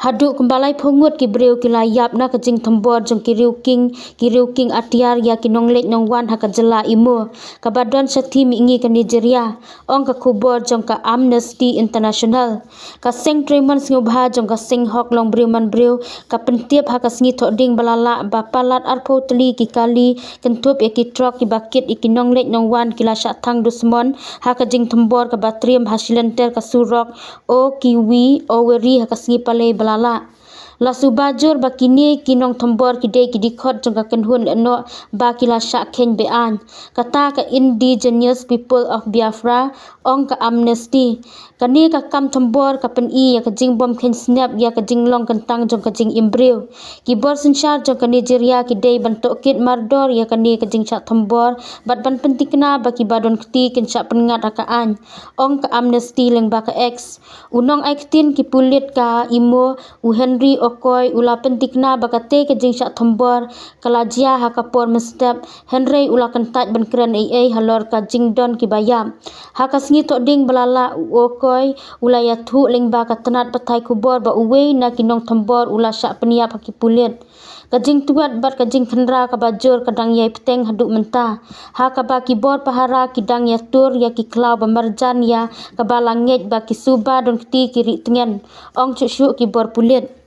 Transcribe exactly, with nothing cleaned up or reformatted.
Haduh kumba laiphew ngut ki briew ki la ïap na ka jingthombor jong ki riew king, ki riew king atiar ïa ki nongleit nongwan ha ka jylla Imo, kaba don shathie mihngi ka Nigeria, ong ka khubor jong ka Amnesty International. Ka seng treimon sngewbha jong ka seng hok long briew man briew, ka pyntip ha ka sngi Thohdieng ba la lah ba palat arphew tylli ki kali, kynthup ïa ki trok kiba kit ïa ki nongleit nongwan ki la shah thang dusmon, ha ka jingthombor kaba triem ha shilynter ka surok, Okiwi, Owerri ha ka sngi Palei ba la lah. La suba jur ba kine ki nongthombor ki dei ki dkhot jong ka kynhun lehnoh ba ki la shah kheiñ be-aiñ. Kata ka Indigenous People of Biafra, ong ka Amnesty. Kane ka kam thombor ka pyni ïa ka jingbym kheiñ snep ïa ka jinglong kyntang jong ka jingim briew. Ki bor synshar jong ka Nigeria ki dei ban tohkit mardor ïa kane ka jingshah thombor, bad ban pyntikna ba kiba don kti kin shah pynngat ha ka aiñ, ong ka Amnesty lyngba ka X. U nongai ktien ki pulit ka Imo, u Henry Okoi, u la pyntikna ba katei ka jingshah thombor ka la jia ha ka por mynstep, hynrei u la kyntait ban kren ei ei halor ka jingdon kiba ïap. Ha ka sngi Thohdieng ba la lah, u Okoi u la ïathuh lyngba ka tnat pathai khubor ba uwei na ki nongthombor u la shah pynïap ha ki pulit. Ka jingtwad bad ka jingkhynra kaba jur ka dang ïai bteng haduh mynta, ha kaba ki bor pahara ki dang ïatur ïa ki khlaw ba marjan ïa kaba la ngeit ba ki suba don kti ki rieh tngen, ong shuh shuh ki bor pulit.